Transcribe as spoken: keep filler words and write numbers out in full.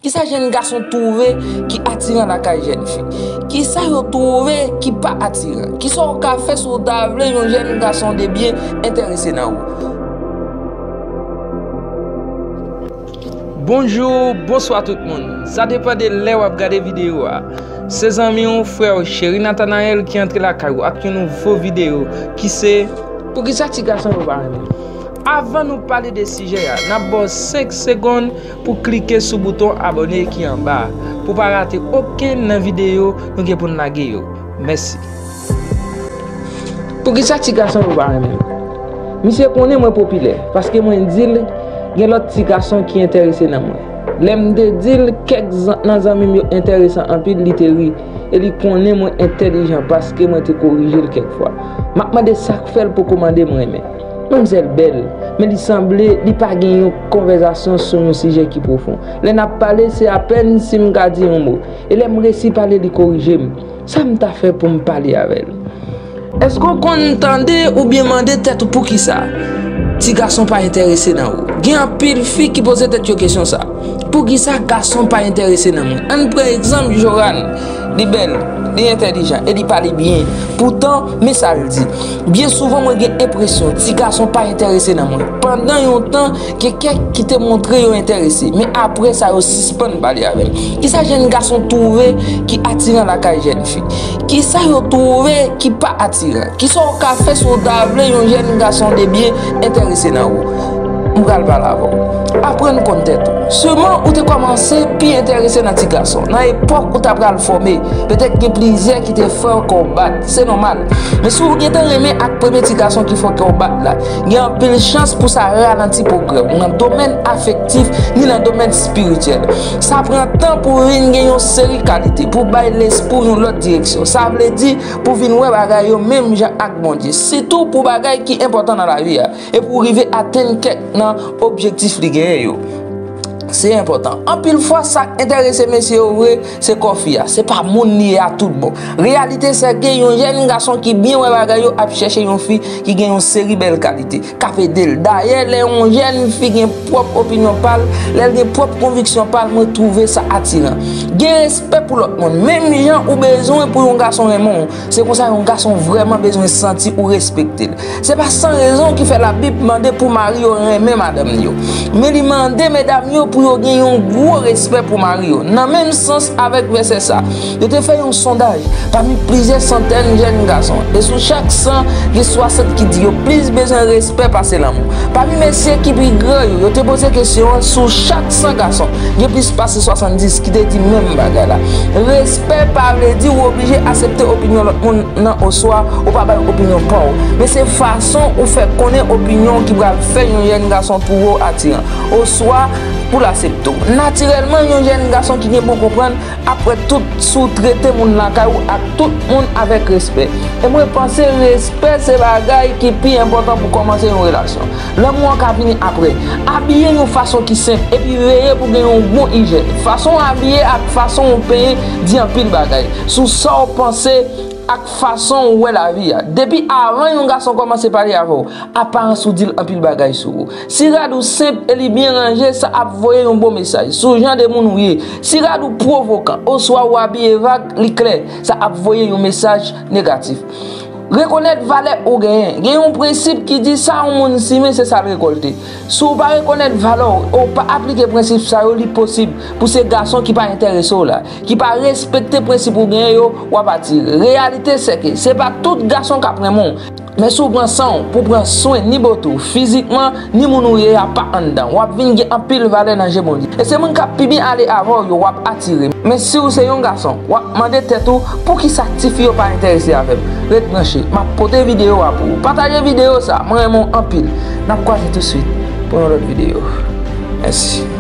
Kisa jèn gason twouve ki atiran lakay jèn fi? Kisa yo twouve ki pa atiran? Kisa w ka fè si w ta vle yon jèn gason de byen enterese nan ou? Bonjou, bonswa tout moun. Sa depann de lè w ap gade videyo a. Se zanmi w, frè w, Cheri Nathanael ki antre lakay ou ak yon nouvo videyo ki se Poukisa ti gason yo pa renmen? Avan nou pale de sijè a, n ap ba w senk segonn pou klike sou bouton abòne ki anba a, pou w pa rate okenn nan videyo nou gen pou n lage yo. Mèsi. Poukisa ti gason yo pa renmen m? Misye konnen mwen popilè, paske mwen di l gen lòt ti gason ki enterese nan mwen. Lè m te di l kèk zan- nan zanmi m yo enteresan anpil, li te ri, e li konnen mwen entèlijan paske mwen te korije l kèk fwa. M ap mande sa k fè l poko mande m renmen. Manmzèl bèl, men li sanble li pa gen yon konvèzasyon sou yon sijè ki pwofon. Lè n ap pale, se apèn si m ka di yon mo. E lè m resi pale, li korije m. Sa m ta fè pou m pale avè l? Èske w konn tande oubyen mande tèt ou poukisa ti gason pa enterese nan ou? Gen anpil fi ki poze tèt yo kesyon sa. Poukisa gason pa enterese nan mwen? Ann pran egzanp Joran. Li bèl, li entèlijan e li pale byen. Poutan, men sa l di: Byen souvan, mwen gen enpresyon ti gason pa enterese nan mwen. Pandan yon tan, gen kèk ki te montre yo enterese, men apre sa, yo sispann pale avè m. Kisa jèn gason twouve ki atiran lakay jèn fi? Kisa yo twouve ki pa atiran? Kisa w ka fè si w ta vle yon jèn gason de byen enterese nan ou? M pral pale avè w. Aprann konn tèt ou. Siman, ou te kòmanse pi enterese nan ti gason nan epòk ou ta pral fòme. Petèt gen plizyè ki te fè w kè w bat. Se nòmal. Men si w gentan renmen ak premye ti gason ki fè w kè w bat la, gen anpil chans pou sa ralanti pwogrè w nan domèn afektif ni nan domèn espirityèl. Sa pran tan pou w vin gen yon seri kalite, pou w bay lespri w yon lòt direksyon. Sa vle di, pou w vin wè bagay yo menm jan ak Bondye, sitou pou bagay ki enpòtan nan lavi a, e pou w rive atenn kèk nan objektif li genyen yo. Se enpòtan. Anpil fwa, sa k enterese mesye yo vre, se kò fi a. Se pa moun li ye a tout bon. Reyalite se ke yon jèn gason ki byen wè bagay yo ap chèche yon fi ki gen yon seri bèl kalite k ap ede l. Dayè, lè yon jèn fi gen pwòp opinyon pa l, lè l gen pwòp konviksyon pa l, mwen twouve sa atiran. Gen respè pou lòt moun. Menm jan ou bezwen pou yon gason renmen w, se konsa yon gason vrèman bezwen santi ou respekte l. Se pa san rezon ki fè Labib mande pou mari yo renmen madanm yo. Men li mande medam yo pou yo gen yon gwo respè pou mari yo. Nan menm sans avèk vèsè sa, yo te fè yon sondaj pami plizyè santèn jèn gason, e sou chak san, gen swasant ki di yo plis bezwen respè pase lanmou. Pami mesye ki pi gran yo, yo te poze kesyon an, sou chak san gason, gen plis pase swasanndis ki te di menm bagay la. Respè pa vle di w oblije aksepte opinyon lòt moun nan oswa ou pa bay opinyon pa w, men se fason ou fè konnen opinyon ki pral fè yon jèn gason twouve w atiran, oswa pou l aksepte w. Natirèlman, yon jèn gason ki gen bon konprann ap wè tout si w trete moun lakay ou ak tout moun avèk respè. E mwen panse respè se bagay ki pi enpòtan pou kòmanse yon relasyon. Lanmou an ka vini apre. Abiye yon fason ki senp, epi veye pou gen yon bon ijèn. Fason w abiye ak fason w penyen di anpil bagay sou sa w panse ak fason w wè lavi a. Depi avan yon gason kòmanse pale avè w, aparans ou di l anpil bagay sou ou. Si rad ou senp e li byen ranje, sa ap voye yon bon mesaj sou jan de moun ou ye. Si rad ou pwovokan oswa ou abiye vag, li klè, sa ap voye yon mesaj negatif. Rekonèt valè ou genyen. Gen yon prensip ki di sa yon moun simen, se sa l rekòlte. Si w pa rekonèt valè w e w pa aplike prensip sa yo, li posib pou se gason ki pa enterese w la, ki pa respekte prensip ou genyen yo, w ap atire. Reyalite se ke se pa tout gason k ap renmen w. Men si w pran san w pou pran swen ni bote w fizikman, ni moun ou ye a pa anndan, w ap vin gen anpil valè nan je Bondye. E se moun k ap pi byen ale avè w yo w ap atire. Men si w se yon gason, w ap mande tèt ou poukisa ti fi yo pa enterese avè m. Ret branche, m ap pote videyo a pou ou. Pataje videyo sa, mwen renmen w anpil. N ap kwaze tousuit pou yon lòt videyo. Mèsi.